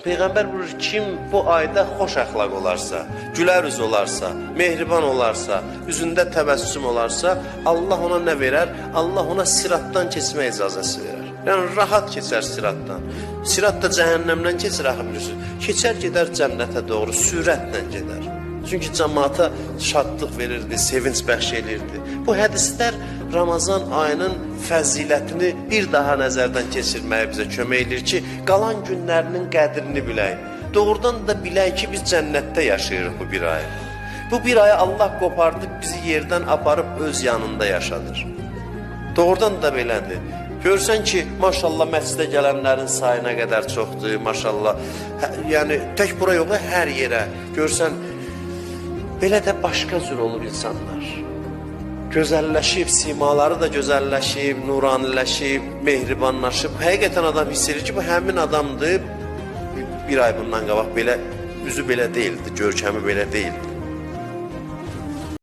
Peyğəmbər buyurur, kim bu ayda xoş əxlaq olarsa, gülər üz olarsa, mehriban olarsa, üzündə təbəssüm olarsa, Allah ona nə verər? Allah ona siratdan keçmə icazəsi verər. Yəni rahat keçər siratdan. Sirat da cəhənnəmdən keçir axı bilirsiniz. Keçər gedər cənnətə doğru, sürətlə gedər. Çünki cəmaata şadlıq verirdi, sevinç bəxş elirdi. Bu hədislər Ramazan ayının fəzilətini bir daha nəzərdən keçirməyə bizə kömək eləyir ki, qalan günlərinin qədrini bilək. Doğrudan da bilək ki, biz cənnətdə yaşayırıq bu bir ayı. Bu bir ayı Allah qopardı, bizi yerdən aparıb öz yanında yaşadır. Doğrudan da belədir. Görsən ki, maşallah məscidə gələnlərin sayı nə qədər çoxdur, maşallah. Yəni tək bura yox, hər yerə. Görsən, belə də başqa cür olub insanlar. Gözəlləşib, simaları da gözəlləşib, nuraniləşib, mehribanlaşıb. Həqiqətən adam hiss edir ki, bu həmin adamdır. Bir ay bundan qabaq belə, üzü belə deyildi, görkəmi belə deyildi.